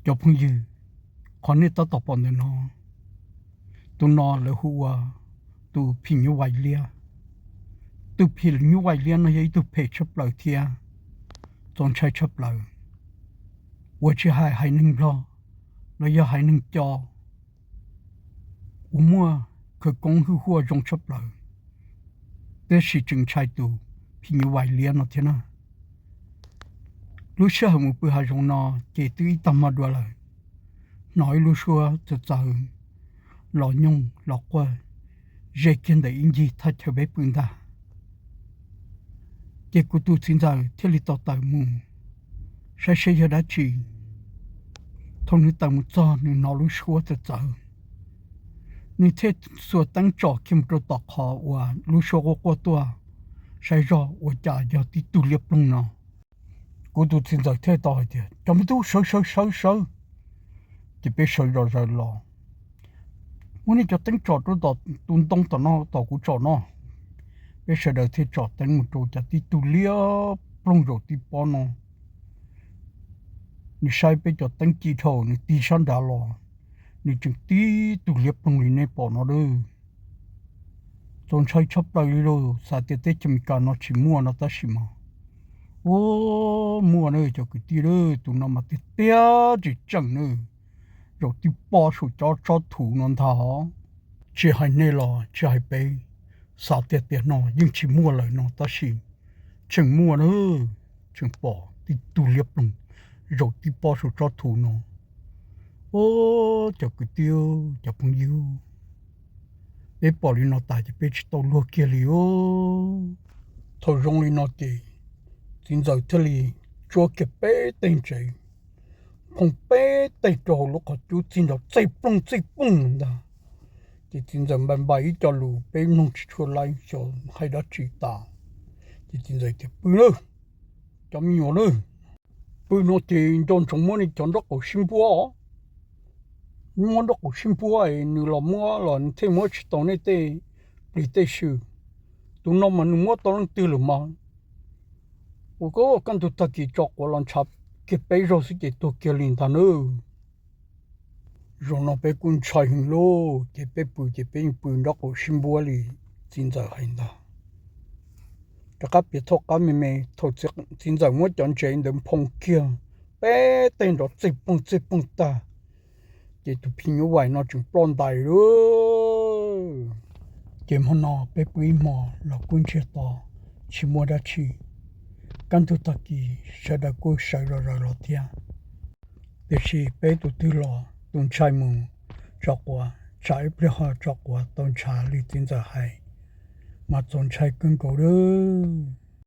Cov phooj ywg, qhov nej tab tom pom ntawm no, tus no lawv hu ua tus phim nyuj vais liab. Tus phim nyuj vais liab no yog ib tug phem tshaj plaws thiab txaus ntshai tshaj plaws, uas tsis hais haiv neeg Nplog los yog haiv neeg Co uas muaj khawv koob hwj huaj zoo tshaj plaws, tab sis tseem ntshai tus phim nyuj vais liab no thiab na. Lub sij hawm mus pw hav zoov no ces twb ib tag hmo dua lawm, hnov ib lub suab txawv txawv los nyooj los quaj ze kiag ntawm ib ncig thaj chaw peb pw ntag. Ces kuv tus txiv ntxawm thiaj li tau tawm mus saib seb yog dab tsi. Thaum nws tawm mus txog nws hnov lub suab txawv txawv, nws thiaj xuas teeb tsom kiag mus rau tom qhov uas lub suab quaj quaj tuaj, saib zog ua cas yog tib tug liab ploog no. Kuv tus txiv ntxawm thiaj tau hais tias, Cov me tub, sawv sawv sawv sawv. Ces peb sawv zom zaws los, muab nej cov teeb tsom rau tom tus ntoo tom no, tom kuv tsom no. Peb sawv daws thiaj tsom teeb mus rau cas tib tug liab ploog zaum tib pob no. Nws saib peb cov teeb ci dhau, nws tig sab nrad los, nws tseem tib tug liab ploog li nej pom no lawm. Txaus ntshai tshaj plaws li lauj, xav tias teb chaws Amelikas no tsis muaj no tab sis mas, ua, muaj na cov kwv tij lauj. Tus no mas tiag tiag tsis tseem na, zaum tib pob saum cov tsob thuv no ntag. Tsis hais nej los tsis hais peb, xav tias tiam no yeej tsis muaj lawm no tab sis tseem muaj na, tseem pom tib tug liab ploog zaum tib pob saum tsob thuv no. Ua, cov kwv tij, cov phooj ywg, peb pom li no tas ces peb tsis tau luag kiag li os. Thaum zoo li no ces txiv ntxawm thiaj li tsuab kiag peb teg ntsev, phoo peb teg rau hauv lub qhov cub txij nrov txij ploog txij ploog ntag. Ces txiv ntxawm npai npai ib co lus peb mloog tsis tshua laib xyov hais dab tsi tas. Ces txiv ntxawm tias, Pw nawb, cov me nyuam nawb, pw no ces nco ntsoov muab nej cov nraub qaum sib npuab os. Muab nraub qaum sib npuab es nws los muab los nws thiaj muab tsis tau nej tej plig tej sw. Tus no mas nws muab tau leej twg lawm mas, ua koj kaj ntug tag kis tso quav los ntshav kiag peb zaug xwb ces tuag kiag li ntag nawb. Zaum no peb kuj ntshai heev lauj, ces peb pw ces peb yeej pw nraub qaum sib npuab li txiv ntxawm hais ntag. Rov qab piav thauj qab me me, thaum txiv ntxawm muab cov ntsev ntawd phoo kiag peb teg nrov txij ploog txij ploog tag, ces tus phim nyuj vais no tseem ploj ntais lawm. Ces hmo no peb pw ib hmo los kuj ntsiag to, tsis muaj dab tsi. Kaj ntug tag kis sawv daws kuj sawv zom zaws los thiab, tiam sis peb tus twg los tus ntshai mus tso quav, tsam ib pliag ho tso quav tau ntshav li txiv ntxawm hais, mas txaus ntshai kawg nkaus lawm.